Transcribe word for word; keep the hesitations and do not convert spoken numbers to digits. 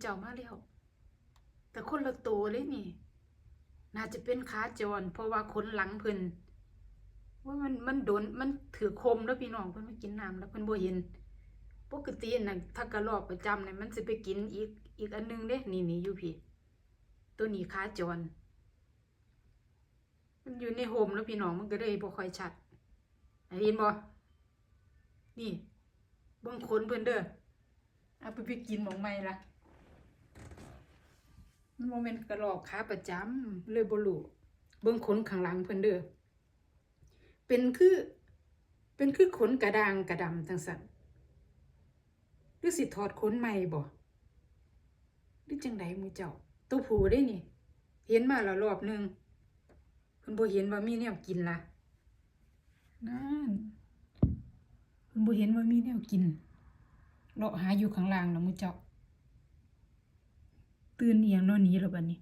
เจ้ามาแล้ว แต่คนละโตเลยนี่ น่าจะเป็นขาจร เพราะว่าขนหลังเพิ่น ว่ามัน มันโดน มันถือคมแล้วพี่น้อง เพิ่นมากินน้ำแล้วเพิ่นบ่เห็น ปกติน่ะ ถ้ากระรอกประจำเนี่ย มันสิไปกินอีก อีกอันนึงเด้ นี่ นี่ อยู่พี้ ตัวนี้ขาจร มันอยู่ในโฮมแล้วพี่น้อง มันก็เลยบ่ค่อยชัด เห็นบ่ นี่ เบิ่งขนเพิ่นเด้อ เอาไป ไปกินหม่องใหม่ละ มันบ่แม่นกระรอกขาประจำ เลยบ่รู้ เบิ่งขนข้างหลังเพิ่นเด้อ เป็นคือ เป็นคือขนกระด้างกระดำจังซั่น หรือสิถอดขนใหม่บ่ หรือจังใดหมู่เจ้า ตัวผู้เด้นี่ เห็นมาแล้วรอบหนึ่ง เพิ่นบ่เห็นว่ามีแนวกินละ นั่น เพิ่นบ่เห็นว่ามีแนวกิน เลาะหาอยู่ข้างล่างนะหมู่เจ้า ตื่นอีหยังเนาะ หนีแล้วบัดนี้